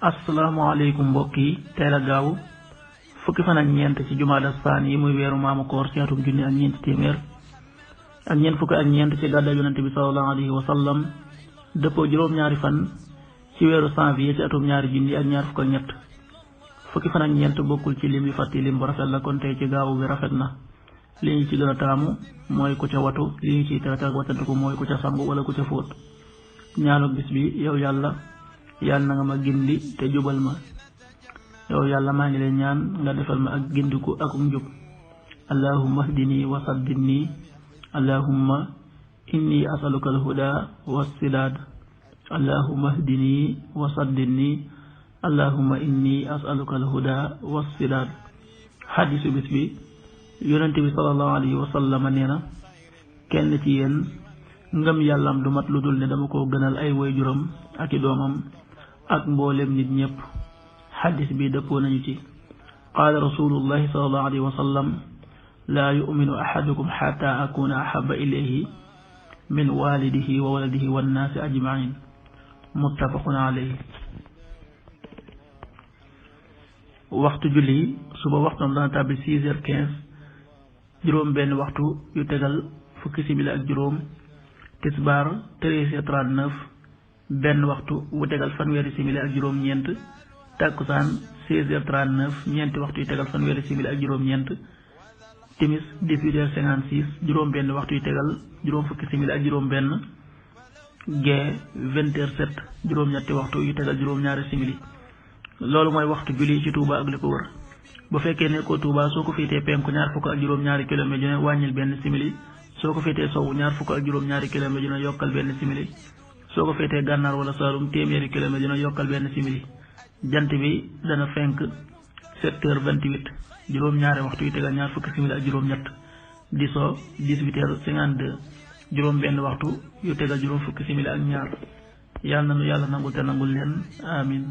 asalaamaaleykum mbokk yi teel a gaaw fukki fan ak ñeent ci jumaada saan yi muy weeru maamu koor ci atum junni ak ñeenti téeméer ak ñeent fukki ak ñeent ci gàddaay yonente bi sallallahu alayhi wa sallam dëppoo juróom-ñaari fan ci weeru janvier ci atum ñaari junni ak ñaar fukk ak ñett fukki fan ak ñeent bokkul ci lim yu fàtti lim bu rafet la kon tey ci gaawu bi rafet na li ñu ci gën a taamu mooy ku ca watu li ñu ciy tere ak wattandiku mooy ku ca sangu wala ku ca fóot ñaanu bis bi yow yàlla na nga ma gindi te jubal ma yow yàlla maa ngi leen ñaan nga defal ma ak gindiku ak njub allahumma hdini wa saddidni allahumma inni asaluka alhuda wassidaad allahumma hdini wa saddidni allahumma inni asaluka alhuda wassidaad xadisu bis bi yonente bi sallallahu alayhi wa sallam nee na kenn ci yéen ngëm yàllam du mat lu dul ne dama ko gënal ay waajuram ak i doomam ak mboolem nit ñëpp xadis bi dëppoo nañu ci qaala rasulullahi sallallahu alayhi wa sallam laa yuminu ahadukum xata akuna ahaba ilayhi min walidihi wa waladihi wannaasi ajmain muttafaqun alayhi. waxtu julli suba waxtoom dana tàbbi 6h15 juróom benn waxtu yu tegal fukki simili ak juróom tisbaar 13h39 benn waxtu wu tegal fanweeri simili ak juróom ñeent takkusaan 16h39 ñeenti waxtu yu tegal fanweeri simili ak juróom ñeent timis 18h56 juróom benn waxtu yu tegal juróom fukki simili ak juróom benn gee 20h07 juróom ñetti waxtu yu tegal juróom ñaari simili. loolu mooy waxtu julli ci Touba ak li ko wër bu fekkee ne ko Touba soo ko féetee penku ñaar fukk ak juróom ñaari kilomètre dina wàññil benn simili soo ko féetee sowu ñaar fukk ak juróom ñaari kilomètre dina yokkal benn simili soo ko féetee gànnaar wala Saalum téeméeri kilomètre dina yokkal benn simili jant bi dana fenk 7h28 juróom ñaari waxtu yu tegal ñaar fukki simili ak juróom ñett di so 18h52 juróom benn waxtu yu tegal juróom fukki simili ak ñaar yàlla na nu yàlla nangul te nangul leen amin